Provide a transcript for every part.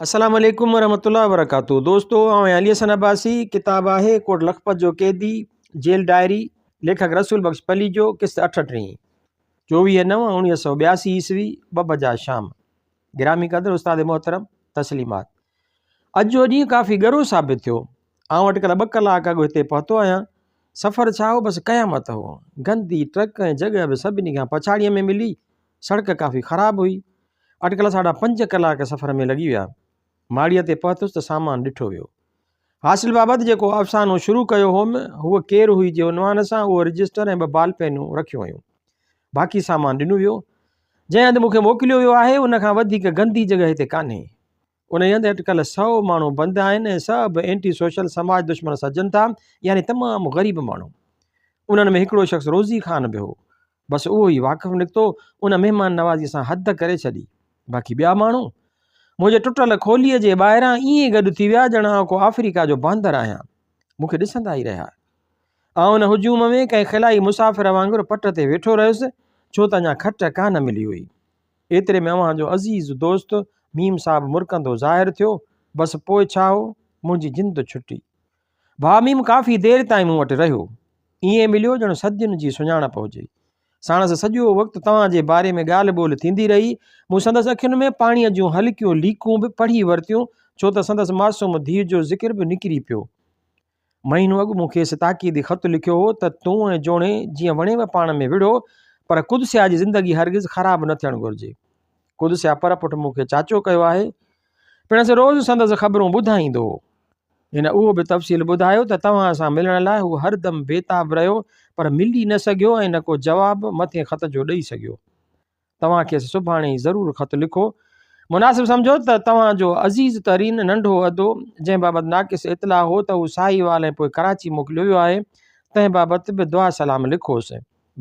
السلام عليڪم ورحمة الله وبرڪاته دوستو آئون آهيان علي حسن عباسي ڪتاب آهي ڪوٽ لکپت جو قيدي جيل ڊائري ليکڪ رسول بخش پليجو قسط 38 24 نو 1982 عيسوي 2 بجا شام گرامي قدر استاد محترم تسليمات اڄ جو ڏينهن ڪافي ڳرو ثابت ٿيو آئون اٽڪل 2 ڪلاڪ اڳ هتي پهتو آهيان سفر ڇا هو بس قيامت هو گندي ٽرڪ ۽ جڳهه به سڀني کان پڇاڙيء ۾ ملي سڙڪ ڪافي خراب هئي اٽڪل ساڍا پنج ڪلاڪ سفر ۾ لڳي ويا. ماڙيء تي پهتس ته سامان ڏٺو ويو. حاصل بابت جيڪو افسانو شروع ڪيو هوم، هوء ڪير هئي جي عنوان سان اهو رجسٽر ۽ ٻه بال پينون رکيون ويون. باقي سامان ڏنو ويو. جنهن هنڌ مون کي موڪليو ويو آهي، ان کان وڌيڪ گندي جڳهه هتي ڪانهي. انهيء هنڌ اٽڪل سئو ماڻهو بند آهن ۽ سڀ اينٽي سوشل سماج دشمن سڏجن ٿا، يعني تمام غريب ماڻهو. انهن ۾ هڪڙو شخص روزي خان به هو. بس اهو ئي واقف نڪتو، ان مهمان نوازيء سان حد ڪري ڇڏي. باقي ٻيا ماڻهو منهنجي ٽٽل کوليء جي ٻاهران ائين گڏ ٿي ويا ڄڻ آئون ڪو آفريڪا جو باندر آهيان. مون کي ڏسندا ئي رهيا. آئون ان هجوم ۾ ڪنهن خلائي مسافر وانگر پٽ تي ويٺو رهيس، ڇو ته اڃا کٽ ڪانه ملي هئي. ايتري ۾ اوهان جو عزيز دوست ميم صاحب مرڪندو ظاهر ٿيو. بس پوء ڇا هو، منهنجي جند ڇٽي. ڀاء ميم ڪافي دير تائين مون وٽ رهيو. ائين مليو ڄڻ صدين جي سڃاڻپ هجي. ساڻس سڄو وقت توهان جي باري ۾ ڳالهه ٻولهه ٿيندي رهي. مون سندس اکين ۾ پاڻيء جون هلڪيون ليڪون به پڙهي ورتيون، ڇو ته سندس معصوم ڌيء جو ذڪر به نڪري پيو. مهينو اڳ مون کيس تاڪيدي خط لکيو هو ته تون ۽ جوڻي جيئن وڻيو پاڻ ۾ وڙهو، پر قدسيه جي زندگي هرگز خراب نه ٿيڻ گهرجي. قدسيه پر پٺ مون کي چاچو ڪيو آهي. پڻس روز سندس خبرون ٻڌائيندو هو. هن اهو به تفصيل ٻڌايو ته توهان سان ملڻ لاء هو هردم بيتاب رهيو پر ملي نه سگهيو ۽ نه ڪو جواب مٿين خط جو ڏئي سگهيو. توهان کيس سڀاڻي ئي ضرور خط لکو. مناسب سمجهو ته توهان جو عزيز ترين ننڍو ادو، جنهن بابت ناقص اطلاع هو ته هو ساهيوال ۽ پوء ڪراچي موڪليو ويو آهي، تنهن بابت به دعا سلام لکوس.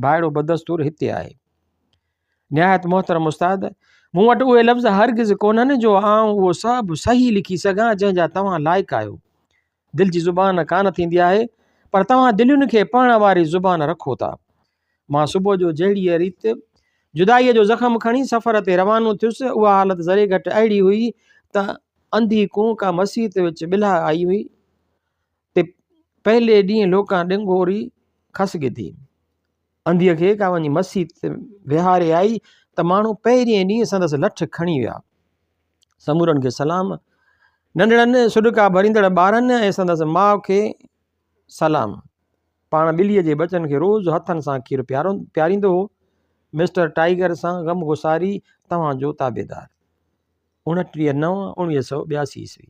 ڀائڙو بدستور هتي آهي. نهايت محترم استاد، مون وٽ اهي لفظ هرگز ڪونهن جو آئون اهو سڀ صحيح لکي سگهان جنهن جا توهان لائق آهيو. دل جي زبان ڪانه ٿيندي آهي، پر توهان دلين کي پڙهڻ واري زبان رکو ٿا. مان صبح جو جهڙيء ريت جدائيء جو زخم کڻي سفر تي روانو ٿيس، اها حالت ذري گهٽ اهڙي هئي ته انڌي ڪون ڪا مسيت وچ ٻلها آئي هئي ته پهلي ڏينهن لوڪان ڏنگوري کس گڌي. انڌيء کي ڪا وڃي مسيت ويهاري آئي ته ماڻهو پهرئين ڏينهن سندس لٺ کڻي ويا. سمورن کي سلام. ننڍڙن سڏڪا ڀريندڙ ٻارن ۽ سندس ماء کي سلام. پاڻ ٻليء جي ٻچن کي روز هٿن سان کير پياريندو هو. مسٽر ٽائيگر سان غمگساري توهان جو تابعدار. 29 نو 1982 عيسوي.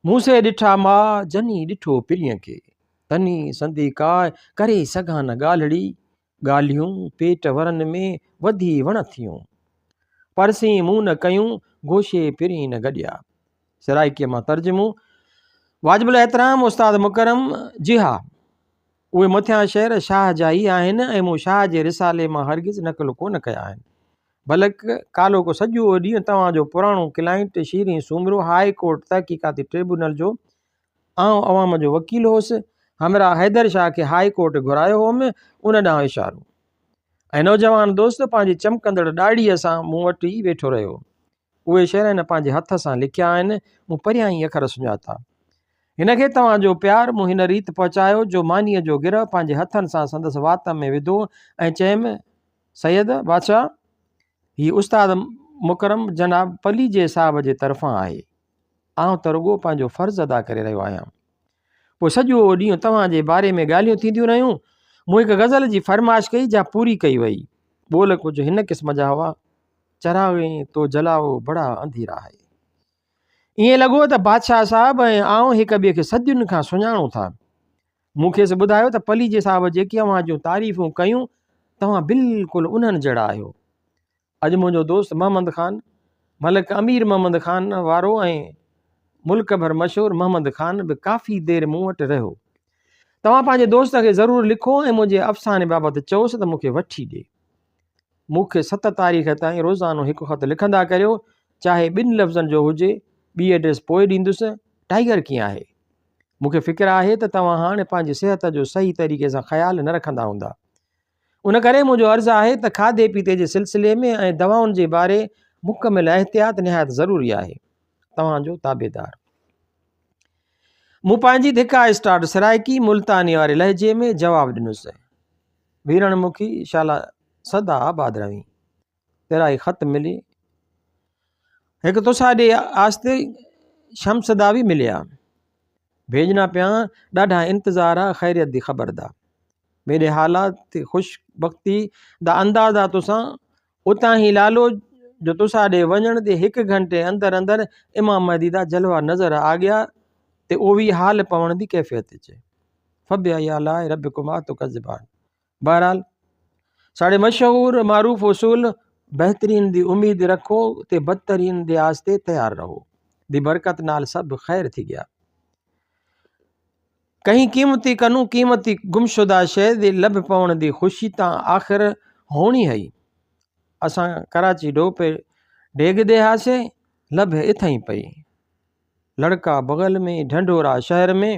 مون سي ڏٺا ماء، جني ڏٺو پرينء کي. تني سندي ڪاء، ڪري سگهان نه ڳالهڙي. ڳالهيون پيٽ ورن ۾، وڌي وڻ ٿيون. پرسين مون نه ڪيون، گوشي پرين نه گڏيا. سرائيڪيء مان ترجمو، واجب الاحترام استاد مڪرم، جي ها، اهي مٿيان شعر شاهه جا ئي آهن ۽ مون شاهه جي رسالي مان هرگز نقل ڪونه ڪيا آهن. بلڪ ڪالهوڪو سڄو ڏينهن توهان جو پراڻو ڪلائنٽ شيرين سومرو هاء ڪورٽ تحقيقاتي ٽربيونل جو آئون عوام جو وڪيل هوس، همراهه حيدر شاهه کي هاء ڪورٽ گهرايو هوم، ان ڏانهن اشارو. ۽ نوجوان دوست پنهنجي چمڪندڙ ڏاڙهيء سان مون وٽ ئي ويٺو رهيو. اهي شعر هن پنهنجي هٿ سان لکيا آهن، مون پريان ئي اکر سڃاتا. هن کي توهان جو پيار مون هن ريت پهچايو جو مانيء جو گرهه پنهنجي هٿن سان سندس وات ۾ وڌو ۽ چيم، سيد بادشاهه! هي استاد مڪرم جناب پليجي صاحب جي طرفان آهي. آئون ته رڳو پنهنجو فرض ادا ڪري رهيو آهيان. پوء سڄو ڏينهن توهان جي باري ۾ ڳالهيون ٿينديون رهيون. مون هڪ غزل جي فرمائش ڪئي جا پوري ڪئي وئي. ٻول ڪجهه هن قسم جا هئا. چراغين تو جلائو بڙا انڌيرا هي. ائين لڳو ته بادشاهه صاحب ۽ آئون هڪ ٻئي کي صدين کان سڃاڻون ٿا. مون کيس ٻڌايو ته پليجي صاحب جيڪي اوهان جون تعريفون ڪيون، توهان بلڪل انهن جهڙا آهيو. اڄ منهنجو دوست محمد خان، ملڪ امير محمد خان وارو ۽ ملڪ ڀر مشهور محمد خان به ڪافي دير مون وٽ رهيو. توهان پنهنجي دوست کي ضرور لکو ۽ منهنجي افساني بابت چئوس ته مون کي وٺي ڏي. مون کي ست تاريخ تائين روزانو هڪ خط لکندا ڪريو، چاهي ٻن لفظن جو هجي، ٻي ائڊريس پوء ڏيندس، ٽائيگر ڪيئن آهي؟ مون کي فڪر آهي ته توهان هاڻي پنهنجي صحت جو صحيح طريقي سان خيال نه رکندا هوندا. ان ڪري منهنجو عرض آهي ته کاڌي پيتي جي سلسلي ۾ ۽ دوائن جي باري مڪمل احتياط نهايت ضروري آهي. توهان جو تابعدار. مون پنهنجي ڌڪا اسٽارٽ سرائيڪي ملتاني واري لهجي ۾ جواب ڏنس. ويرڻ مکي شالا سدا آباد رهين. تيرا هي خط ملي. هڪ تساڏي آستي شمس دا به مليا. ڀيڄنا پيان ڏاڍا انتظار آ خيريت the خبر دا. ميڏي حالات تي خوش بختي دا اندازا تسان اتان هي لالو جو تساڏي وڃڻ دي هڪ گهنٽي اندر اندر امام مهدي دا جلوه نظر آ ڳيا تے او وي حال پوڻ دی ڪيفيت اچ. فبأي آلاء ربڪما تڪذبان. بهرحال ساڙي مشهور معروف اصول بهترين the اميد رکو تے بدترين دي آستي تيار رهو the برڪت نال سڀ خير ٿي ڳيا. ڪنهن قيمتي ڪنون قيمتي گمشده شيء the لڀ پوڻ the خوشي تان آخر هوڻي هئي. اسان ڪراچي ڊو پي ڊيگهدي هاسي، لڀ اٿئين پئي. لڙڪا بغل ۾، ڍنڍورا شهر ۾.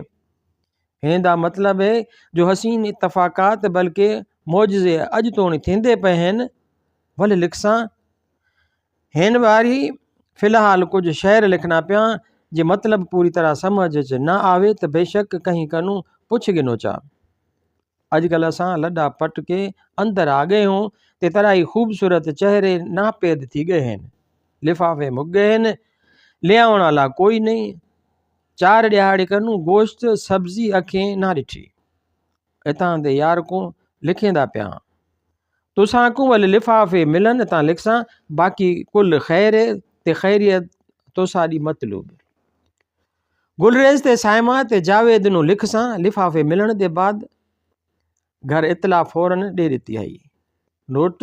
هن دا مطلب هي جو حسين اتفاقات بلڪه معجزي اڄ توڻي ٿيندي پئي هن، ول لکسان. هن واري في الحال ڪجهه شعر لکنا پيان جي مطلب پوري طرح سمجهه اچ نه آوي ته بيشڪ ڪنهن ڪنون پڇ گنو چا. اڄڪلهه اسان لڏا پٽ ڪي اندر آ ڳئي هون تي ترائي خوبصورت چهري ناپيد ٿي ڳئي هن. لفافي مڪ ڳئي هن. لياوڻ والا ڪوئي نهين. چار ڏهاڙي ڪنون گوشت سبزي اکين نه ڏٺي. اتان the يار ڪون لکيندا پيا هان. تسان ڪون ول لفافي ملن تان لکسان باقي ڪل خير تي خيريت تساڏي مطلوب. گلريز تي صائمه تي جاويد نون لکسان لفافي ملڻ دي بعد گهر اطلاع فورن ڏي ڏتي هئي. نوٽ،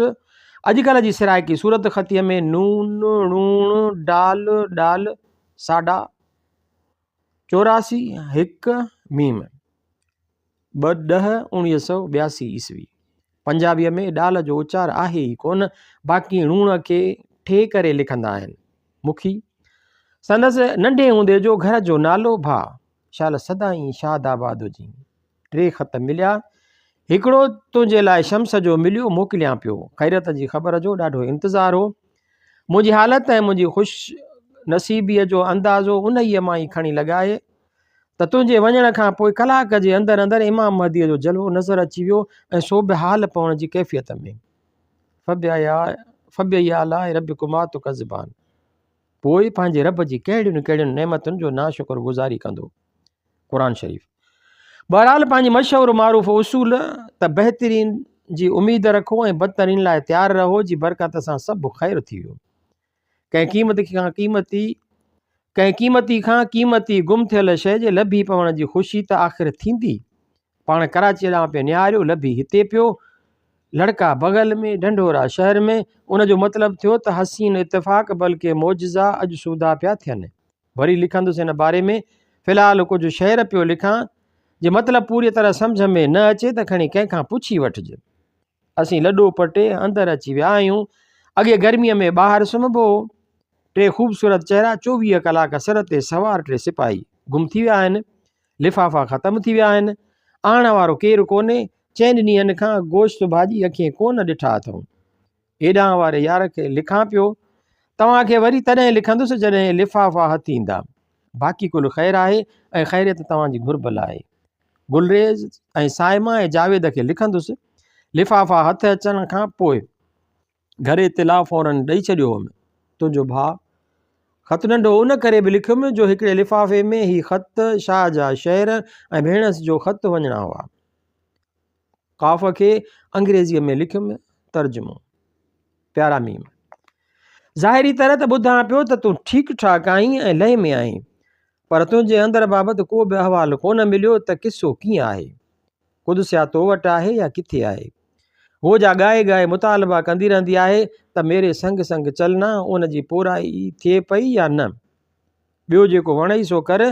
اڄڪلهه جي سرائيڪي صورتخطيء ۾ نون، ڻوڻ، ڊال، ڏال، ساڍا 84، هڪ، ميم. ٻه ڏهه 1982 عيسوي. پنجابيء ۾ ڏال جو اچار آهي ئي ڪونه، باقي ڻوڻ کي ٺي ڪري لکندا آهن. مکي، سندس ننڍي هوندي جو گهر جو نالو ڀاء، شال سدائين شاد آباد هجين. ٽي خط مليا. هڪڙو تنهنجي لاء شمس جو مليو موڪليان پيو. خيريت جي خبر جو ڏاڍو انتظار هو. منهنجي حالت ۽ منهنجي خوش نصيبيء جو اندازو انهيء مان ئي کڻي لڳاء ته تنهنجي وڃڻ کان پوء ڪلاڪ جي اندر اندر امام مهديء جو جلوو نظر اچي ويو ۽ سو به حال پوڻ جي ڪيفيت ۾. فبأي آلاء ربڪما تڪذبان. پوء پنهنجي رب جي ڪهڙين ڪهڙين نعمتن جو ناشڪر گذاري ڪندو. قرآن شريف. بهرحال پنهنجي مشهور معروف اصول ته بهترين جي اميد رکو ۽ بدترين لاء تيار رهو جي برڪت سان سڀ خير ٿي ويو. ڪنهن قيمت کان قيمتي ڪنهن قيمتي کان قيمتي گم ٿيل شيء جي لڀي پوڻ جي خوشي ته آخر ٿيندي. پاڻ ڪراچيء ڏانهن پئي نهاريو، لڀي هتي پيو. لڙڪا بغل ۾، ڍنڍورا شهر ۾. ان جو مطلب ٿيو ته حسين اتفاق بلڪه معجزا اڄ سوڌا پيا ٿين. وري لکندس ان باري ۾، في الحال ڪجهه شعر پيو لکان، جي مطلب پوريء طرح سمجهه ۾ نه اچي ته کڻي ڪنهن کان پڇي وٺج. اسين لڏو پٽي اندر اچي ويا آهيون. اڳي گرميء ۾ ٻاهر سمهبو هو. ٽي خوبصورت چهرا، 24 ڪلاڪ سر تي سوار ٽي سپاهي گم ٿي ويا آهن. لفافا ختم ٿي ويا آهن. آڻڻ وارو ڪير ڪونهي. چئن ڏينهن کان گوشت ڀاڄي اکين ڪونه ڏٺا اٿئون. هيڏانهن واري يار کي لکان پيو. توهان کي وري تڏهن لکندس جڏهن لفافا هٿ ايندا. باقي ڪل خير آهي ۽ خيريت توهان جي گهربل آهي. گلريز ۽ صائمه ۽ جاويد کي لکندس. لفافا هٿ اچڻ کان پوء گهر اطلاع فورن ڏئي ڇڏيو هوم. تنهنجو ڀاء. خط ننڍو ان ڪري به لکيم جو هڪڙي لفافي ۾ هي خط، شاهه جا شعر ۽ ڀيڻس جو خط وڃڻا هئا. قاف کي انگريزيء ۾ لکيم ترجمو. پيارا ميم! ظاهري طرح ته ٻڌان پيو ته تون ٺيڪ ٺاڪ آهين ۽ لئه ۾ آهين، پر تنهنجي اندر بابت ڪو به احوال ڪونه مليو ته قصو ڪيئن آهي؟ قدسيا تو وٽ آهي يا ڪٿي آهي؟ هوء جا ڳائي ڳائي مطالبا ڪندي رهندي آهي ته ميري سنگ سنگ چلنا ان جي پورائي ٿئي پئي يا نه؟ ٻيو جيڪو وڻئي سو ڪر،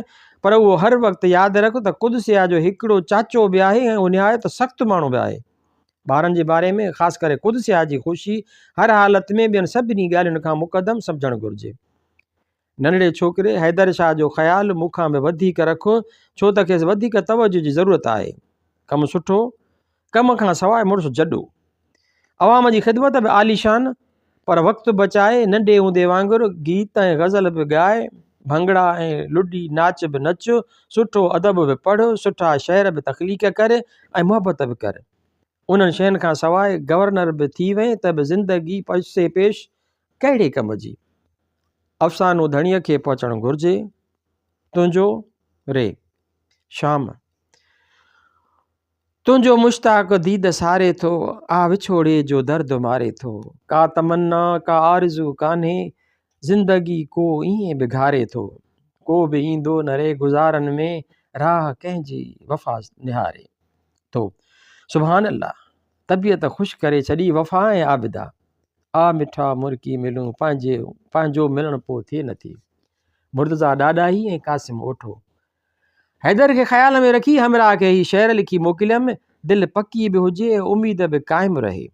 پر اهو هر وقت ياد رک ته قدسيه جو هڪڙو چاچو به آهي ۽ اهو نهايت سخت ماڻهو به آهي. ٻارن جي باري ۾، خاص ڪري قدسيه جي خوشي هر حالت ۾ ٻين سڀني ڳالهين کان مقدم سمجهڻ گهرجي. ننڍڙي ڇوڪري حيدر شاهه جو خيال مون کان به وڌيڪ رک، ڇو ته کيس وڌيڪ توجهه جي ضرورت آهي. ڪم سٺو، ڪم کان سواء مڙس جڏو. عوام جي خدمت به عاليشان، پر وقت بچائي ننڍي هوندي وانگر گيت ۽ غزل به ڳاء، ڀنگڙا ۽ لڏي ناچ به نچ، سٺو ادب به پڙهه، سٺا شعر به تخليق ڪر ۽ محبت به ڪر. انهن شين کان سواء گورنر به ٿي وئين ته به زندگي پسي پيش ڪهڙي ڪم جي؟ افسانو ڌڻيء کي پهچڻ گهرجي. تنهنجو ري. شام. تنهنجو مشتاق ديد ساري ٿو، آ وڇوڙي جو درد ماري ٿو. ڪا تمنا ڪا آرزو ڪانهي، زندگي ڪو ائين به گهاري ٿو. ڪو به ايندو نه ري گذارن ۾، راهه ڪنهن جي وفا نهاري ٿو. سبحان الله! طبيعت خوش ڪري ڇڏي وفا ۽ عابده. آ مٺا مرڪي ملون پنهنجي پنهنجو ملڻ پو ٿئي نه ٿئي. مرتضيٰ ڏاڏاهي ۽ قاسم اوٺو. حيدر کي خيال ۾ رکي همراهه کي هي شعر لکي موڪليم، دل پڪي به هجي ۽ اميد به قائم رهي.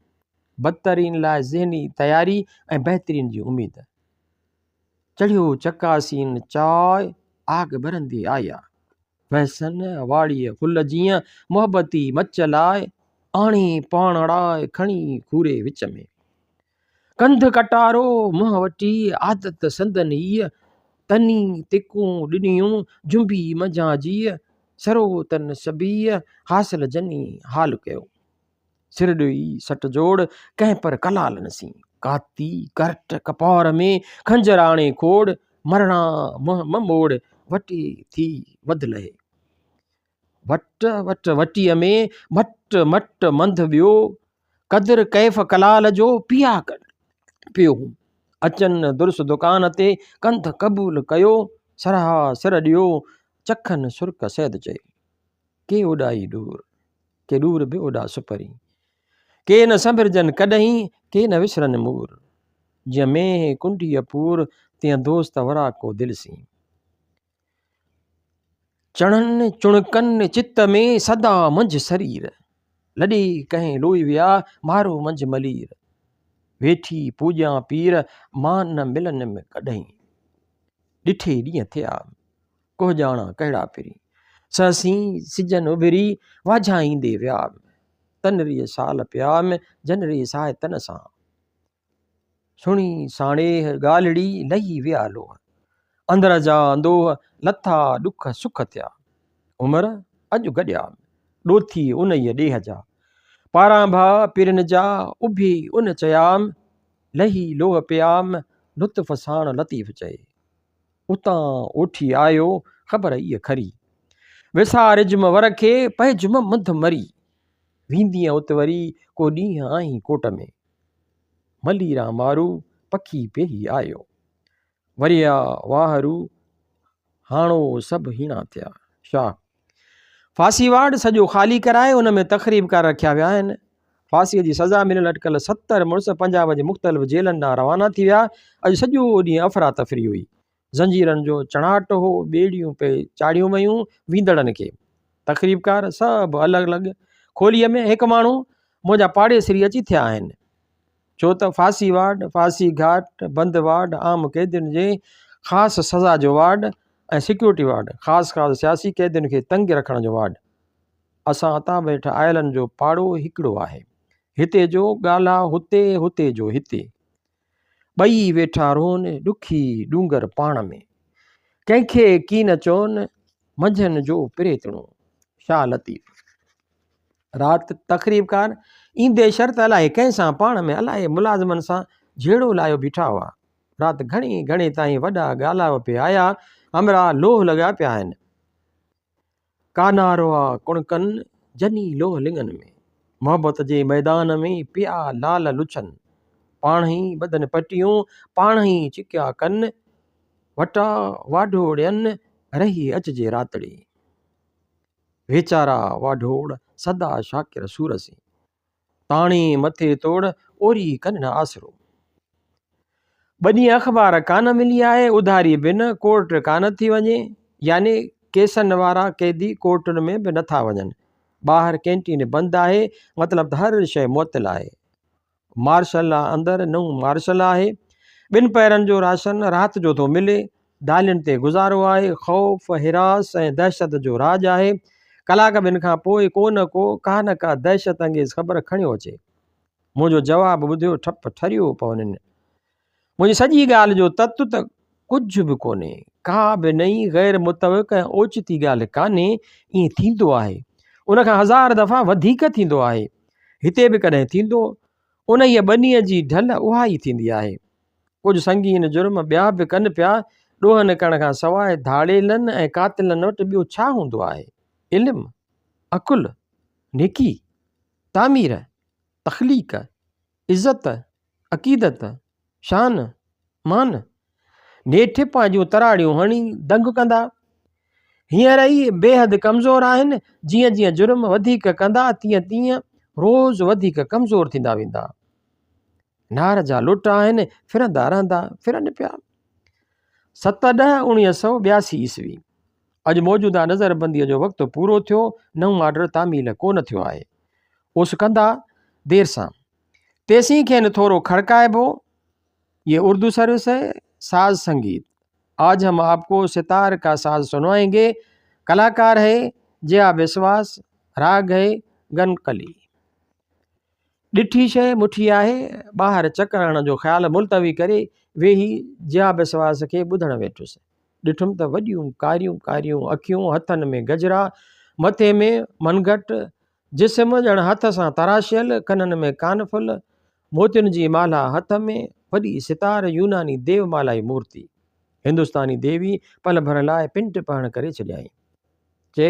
بدترين لاء ذهني تياري ۽ بهترين جي اميد. چڙهيو چڪاسين چاء، آگ ٻرندي آئي آ. وهسن واڙيء ڦل جيئن، محبتي مچ لاء، آڻي پاڻ اڙاء، کڻي کوري وچ ۾. ڪنڌ ڪٽارو منهن وٽي، عادت سندن هيء، تني تڪون ڏنيون، جنبي منجهان جيء، سرو تن سبيء، حاصل جني حال ڪيو. سر ڏيئي سٽ جوڙ، ڪنهن پر ڪلال نه سين. ڪاتي ڪرٽ ڪپار ۾، خنجر آڻي کوڙ، مرڻا منهن م موڙ، وٽي ٿي وڌ لهي. وٽ وٽ وٽيء ۾، مٽ مٽ منڌ ٻيو، قدر ڪيف ڪلال جو پيا پيو. اچن درس دڪان تي ڪنڌ قبول ڪيو، سرها سر ڏيو، چکن سرڪ سيد چئي. ڪي اڏائي ڏور، ڪي ڏور به اڏا سپرين. ڪي نه سنڀرجن ڪڏهين، ڪي نه وسرن مور. جيئن مينهن ڪنڊيء پور، تيئن دوست وراڪو دل سين. چڻن چڻڪن چت ۾، سدا منجهه سرير. لڏي ڪنهن لوئي ويا، مارو منجهه ملير. ويٺي پوڄيان پير، مان نه ملنم ڪڏهين. ڏٺي ڏينهن ٿيا، ڪوهه ڄاڻان ڪهڙا پرين. سهسين سجن اڀري، واجهائيندي ويا. تن ريء سال پيام، جن ريء ساء تن سان. سڻي ساڻيهه ڳالهڙي، لهي ويا لوهه. اندر جا اندوهه، لٿا ڏک سک ٿيا. عمر اڄ گڏيا، ڏوٿي انهيء ڏيهه جا. پاران ڀاء پرين جا، اڀي ان چيام. لهي لوهه پيام، لطف ساڻ لطيف چئي. اتان اوٺي آيو، خبر ايء کري. وسارج م ور کي، پئج م منڌ مري. ويندينء ات وري، ڪو ڏينهن آهين ڪوٽ ۾. مليران مارو، پکي پيهي آيو. وريا واهرو، هاڻو سڀ هيڻا ٿيا. شاهه. ڦاسي وارڊ سڄو خالي ڪرائي ان ۾ تخريبڪار رکيا ويا آهن. ڦاسيء جي سزا مليل اٽڪل 70 مڙس پنجاب جي مختلف جيلن ڏانهن روانا ٿي ويا. اڄ سڄو ڏينهن افراتفري هئي. زنجيرن جو چڻاٽ هو، ٻيڙيون پئي چاڙهيون ويون ويندڙن کي. تخريبڪار سڀ الڳ الڳ کوليء ۾ هڪ ماڻهو منهنجا پاڙيسري اچي ٿيا آهن. ڇو ته ڦاسي وارڊ، ڦاسي گهاٽ، بند وارڊ، عام قيدين جي خاص سزا جو وارڊ ۽ سيڪيورٽي وارڊ، خاص خاص سياسي قيدين کي تنگ رکڻ جو وارڊ. اسان اتان ويٺ آيلن جو پاڙو هڪڙو آهي. هتي جو ڳالها هتي، هتي جو هتي. ٻئي ويٺا رون ڏکي ڏونگر پاڻ ۾. ڪنهن کي ڪين چون، منجهن جو پريتڻو. شاهه لطيف. رات تخريبڪار ايندي شرط الائي ڪنهن سان پاڻ ۾ الائي ملازمن سان جهيڙو لايو بيٺا هئا. رات گهڻي گهڻي تائين وڏا ڳالهاء پئي آيا، همراهه لوهه لڳا پيا آهن. ڪاناروا ڪڻڪن، جني لوهه لڱن ۾. محبت جي ميدان ۾، پيا لال لڇن. پاڻهئي ٻڌن پٽيون، پاڻهئي چڪيا ڪن. وٽا واڍوڙين، رهي اچجي راتڙي. ويچارا واڍوڙ، سدا شاڪر سور سين. تاڻي مٿي توڙ، اوري ڪن نه آسرو. ٻه ڏينهن اخبار ڪانه ملي آهي، اڌاري به نه، ڪورٽ ڪانه ٿي وڃي، يعني ڪيسن وارا قيدي ڪورٽن ۾ به نٿا وڃن. ٻاهر ڪينٽين بند آهي، مطلب ته هر شيء معطل آهي. مارشل لا اندر نئون مارشل لا آهي. ٻن پهرن جو راشن رات جو ٿو ملي. دالين تي گذارو آهي. خوف، هراس ۽ دهشت جو راڄ آهي. ڪلاڪ ٻن کان پوء ڪو نه ڪو، ڪا نه ڪا دهشت انگيز خبر کڻيو اچي. منهنجو جواب ٻڌيو ٺپ ٺريو پونين. منهنجي سڄي ڳالهه جو تت ته ڪجهه به ڪونهي. ڪا به نئين، غير متوقع ۽ اوچتي ڳالهه ڪانهي. ائين ٿيندو آهي. ان کان هزار دفعا وڌيڪ ٿيندو آهي. هتي به ڪڏهن ٿيندو. انهيء ٻنيء جي ڍل اها ئي ٿيندي آهي. ڪجهه سنگين جرم ٻيا به ڪن پيا. ڏوهن ڪرڻ کان سواء ڌاڙيلن ۽ قاتلن وٽ ٻيو ڇا هوندو آهي؟ علم؟ عقل؟ نيڪي؟ تعمير؟ تخليق؟ عزت؟ عقيدت؟ شان؟ مان؟ نيٺ پنهنجون تراڙيون هڻي دنگ ڪندا. هينئر ئي بيحد ڪمزور آهن، جيئن جيئن جرم وڌيڪ ڪندا تيئن تيئن روز وڌيڪ ڪمزور ٿيندا ويندا. نار جا لٽ آهن، ڦرندا رهندا، ڦرن پيا. 7 ڏهه 1982 عيسوي. اڄ موجوده نظربنديء جو وقت پورو ٿيو، نئون آرڊر تعميل ڪو نه ٿيو آهي. اوس ڪندا دير سان. تيسين کين ٿورو کڙڪائبو. ये उर्दू सर्विस है साज संगीत आज हम आपको सितार का साज सुनवाएंगे कलाकार है जया विश्वास राग है गनकली ڏٺي شيء مٺي آهي ٻاهر چڪر هڻڻ جو خيال ملتوي ڪري ويهي جيا بسواس کي ٻڌڻ ويٺس ڏٺم ته وڏيون ڪاريون ڪاريون اکيون هٿن ۾ گجرا مٿي ۾ منگهٽ جسم ڄڻ هٿ سان تراشيل، ڪنن ۾ ڪانڦل، موتين جي مالها هٿ ۾، وڏي ستار يوناني ديو مالائي مورتي. هندستاني ديوي پل ڀر لاء پنٽ پهڻ ڪري ڇڏيائين. چي،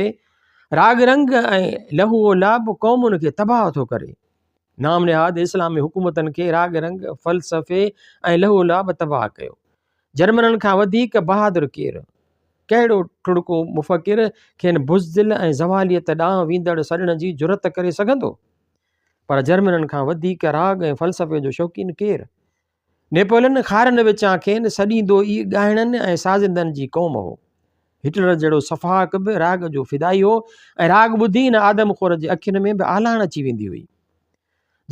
راڳ رنگ ۽ لهو و لعب قومن کي تباهه ٿو ڪري. نام نهاد اسلامي حڪومتن کي راڳ رنگ، فلسفي ۽ لهو و لعب تباهه ڪيو. جرمنن کان وڌيڪ بهادر ڪير؟ ڪهڙو ٺڙڪو مفڪر کين بزدل ۽ زواليت ڏانهن ويندڙ سڏڻ جي جرئت ڪري سگهندو؟ پر جرمنن کان وڌيڪ راڳ ۽ فلسفي جو شوقين ڪير؟ نيپولين خارن وچان کين سڏيندو ئي ڳائڻن ۽ سازندن جي قوم هو. هٽلر جهڙو سفاڪ به راڳ جو فدائي هو ۽ راڳ ٻڌي ان آدمخور جي اکين ۾ به آلاڻ اچي ويندي هئي.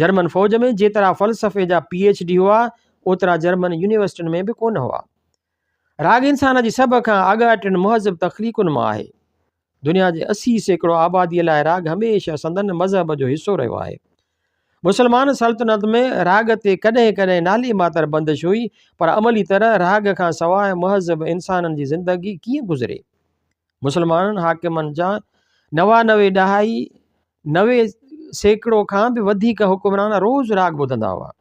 جرمن فوج ۾ جيترا فلسفي جا پي ايڇ ڊي هئا، اوترا جرمن يونيورسٽين ۾ به ڪونه هئا. راڳ انسان جي سڀ کان آڳاٽين مهذب تخليقن مان آهي. دنيا جي 80% آباديء لاء راڳ هميشه سندن مذهب جو حصو رهيو آهي. مسلمان سلطنت ۾ راڳ تي ڪڏهن ڪڏهن نالي ماتر بندش هئي، پر عملي طرح راڳ کان سواء مهذب انسانن جي زندگي ڪيئن گذري؟ مسلمانن حاڪمن جا نوانوي ڏهائي 90% کان به وڌيڪ حڪمران روز راڳ ٻڌندا هئا.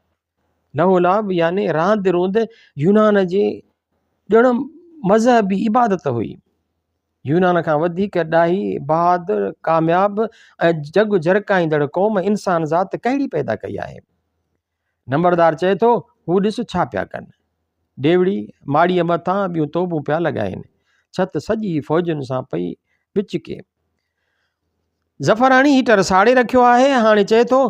لهو لعب يعني راند روند يونان جي ڄڻ مذهبي عبادت هئي. يونان کان وڌيڪ ڏاهي، بهادر، ڪامياب ۽ جڳ جرڪائيندڙ قوم انسان ذات ڪهڙي پيدا ڪئي آهي؟ نمبردار چئي ٿو، هو ڏس ڇا پيا ڪن. ڊيوڙي ماڙيء مٿان ٻيون توبون پيا لڳائين. ڇت سڄي فوجين سان پئي ٻچڪي. ظفر هڻي هيٽر ساڙي رکيو آهي، هاڻي چئي ٿو،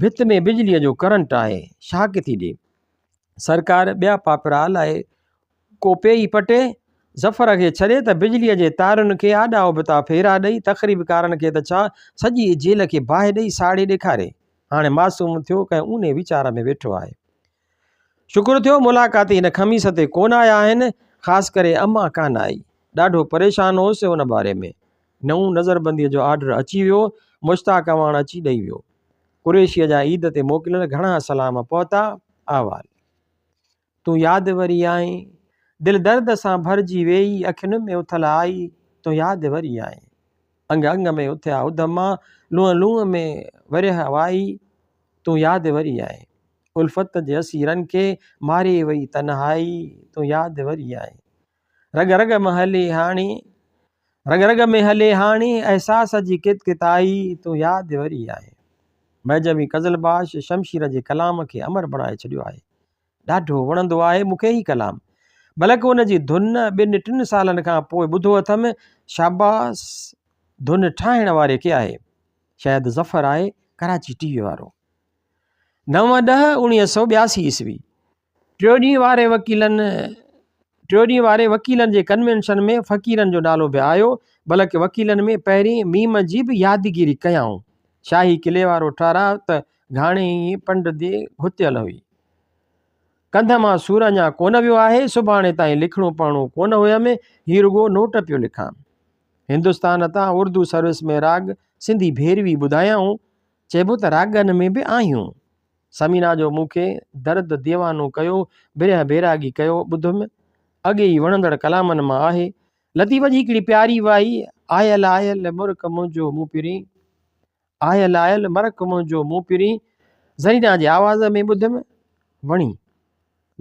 ڀت ۾ بجليء جو ڪرنٽ آهي، شاڪ ٿي ڏي. سرڪار ٻيا پاپڙا الائي ڪو پيئي پٽي، ظفر کي ڇڏي ته بجليء جي تارن کي آڏا ابتا ڦيرا ڏئي، تخريبڪارن کي ته ڇا، سڄي جيل کي باهه ڏئي ساڙي ڏيکاري. هاڻي معصوم ٿيو ڪنهن اونهي ويچار ۾ ويٺو آهي. شڪر ٿيو ملاقاتي هن خميس تي ڪونه آيا آهن، خاص ڪري امان ڪانه آئي. ڏاڍو پريشان هوس ان باري ۾. نئون نظربنديء جو آرڊر اچي ويو، مشتاق اعواڻ اچي ڏئي ويو. قريشيء جا عيد تي موڪليل گهڻا سلام پهتا. احوال. تون ياد وري آئين. دل درد سان ڀرجي ويئي، اکين ۾ اٿل آئي، تون ياد وري آئين. انگ انگ ۾ اٿيا اڌما، لونء لونء ۾ ورهيه وائي، تون ياد وري آئين. الفت جي اسيرن کي ماري وئي تنهائي، تون ياد وري آئين. رڳ رڳ ۾ هلي هاڻي، رڳ رڳ ۾ هلي هاڻي، احساس جي ڪتڪتائي، تون ياد وري آئين. مهجبين قزلباش شمشير جي ڪلام کي امر بڻائي ڇڏيو آهي. ڏاڍو وڻندو آهي مون کي هي ڪلام. بلڪ ان جي ڌن ٻن ٽن سالن کان پوء ٻڌو اٿم. شاباس ڌن ٺاهڻ واري کي آهي. شايد ظفر آهي ڪراچي ٽي وي وارو. 9 ڏهه 1982 عيسوي ٽيو ڏينهن واري وڪيلن ٽيو ڏينهن واري وڪيلن جي ڪنوينشن ۾ فقيرن جو نالو به آيو بلڪ وڪيلن ۾ پهرين ميم جي به يادگيري ڪيائون. شاهي قلعي وارو ٺهراء ته گهاڻي ئي پنڊ the گهتيل هئي. ڪنڌ مان سور اڃا ڪونه ويو آهي، سڀاڻي تائين لکڻو پڙهڻو ڪونه هيم، هي رڳو نوٽ پيو لکان. هندستان تان اردو سروس ۾ راڳ سنڌي ڀيروي ٻڌايائون، چئبو ته راڳن ۾ به آهيون. ثمينه جو مون کي درد ديوانو ڪيو، برهه بيراڳي ڪيو ٻڌم. اڳي ئي وڻندڙ ڪلامن مان آهي. لطيف جي هڪڙي پياري وائي، آيل آيل مرڪ منهنجو مون پرين، آيل آيل مرڪ منهنجو مون پرين، زرينا جي آواز ۾ ٻڌم، وڻي.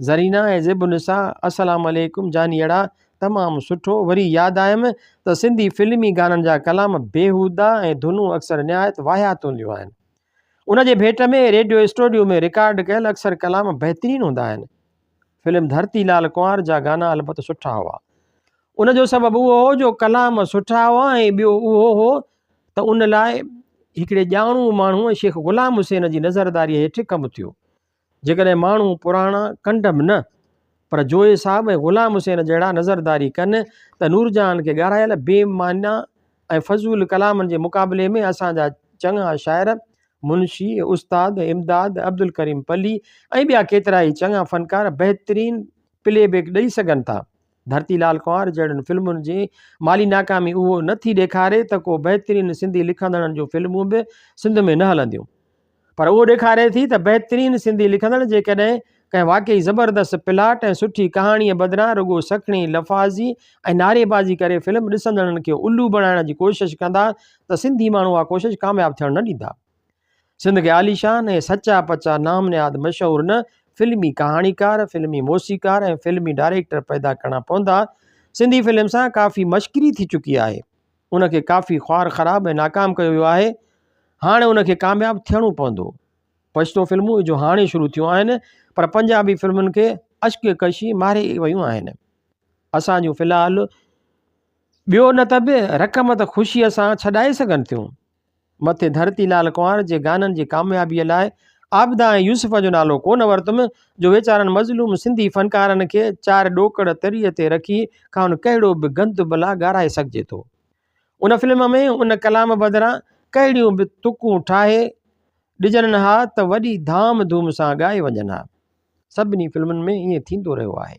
زرينا ۽ زيب النساء، السلام عليڪم جانيئڙا، تمام سٺو، وري ياد آيم ته سنڌي فلمي گانن جا ڪلام بيهودا ۽ ڌنون اڪثر نهايت واهيات هونديون آهن. ان جي ڀيٽ ۾ ريڊيو اسٽوڊيو ۾ رڪارڊ ڪيل اڪثر ڪلام بهترين هوندا آهن. فلم ڌرتي لال ڪنوار جا گانا البت سٺا هئا. ان جو سبب اهو هو جو ڪلام سٺا هئا ۽ ٻيو اهو هو ته ان لاء هڪڙي ڄاڻو ماڻهوء شيخ غلام حسين جي نظرداريء هيٺ ڪم ٿيو. جيڪڏهن ماڻهو پراڻا ڪنڊم نه پر جويي صاحب ۽ غلام حسين جهڙا نظرداري ڪن ته نورجهان کي ڳارايل بي معنيٰ ۽ فضول ڪلامن جي مقابلي ۾ اسان جا چڱا شاعر منشي، استاد امداد، عبدالڪريم پلي ۽ ٻيا ڪيترائي چڱا فنڪار بهترين پلي بيڪ ڏئي سگهن ٿا. ڌرتي لال ڪنوار جهڙين فلمن جي مالي ناڪامي اهو نه ٿي ڏيکاري ته ڪو بهترين سنڌي لکندڙن جون فلمون به سنڌ ۾ نه هلنديون. پر اهو ڏيکاري ٿي ته بهترين سنڌي لکندڙ جيڪڏهن ڪنهن واقعي زبردست پلاٽ ۽ سٺي ڪهاڻيء بدران رڳو سکڻي لفاظي ۽ نعريبازي ڪري فلم ڏسندڙن کي الو بڻائڻ جي ڪوشش ڪندا ته سنڌي ماڻهو اها ڪوشش ڪامياب ٿيڻ نه ڏيندا. سنڌ کي عاليشان ۽ سچا پچا نام نهاد مشهور نه فلمي ڪهاڻيڪار، فلمي موسيقار ۽ فلمي ڊائريڪٽر پيدا ڪرڻا پوندا. سنڌي فلم سان ڪافي مشڪري ٿي چڪي آهي. ان کي ڪافي خوار خراب ۽ ناڪام ڪيو ويو آهي، هاڻي ان کي ڪامياب ٿيڻو پوندو. پشتو فلمون جو هاڻي شروع ٿيون آهن پر پنجابي فلمن کي اشڪ ڪشي ماري ويون آهن. اسان جون في الحال ٻيو نه ته به رقم ته خوشيء سان ڇڏائي سگهن ٿيون. مٿي ڌرتي لال ڪنوار جي گانن جي ڪاميابيء لاء عابده ۽ يوسف جو نالو ڪو نه ورتم، جو ويچارن مظلوم سنڌي فنڪارن کي چار ڏوڪڙ تريء تي رکي کانئن ڪهڙو به گند بلا ڳارائي سگهجي ٿو. ان فلم ۾ ان ڪلام بدران ڪهڙيون به تڪون ٺاهي ڏجن ها ته وڏي ڌام ڌوم سان ڳائي وڃن ها. سڀني فلمن ۾ ائين ٿيندو رهيو آهي.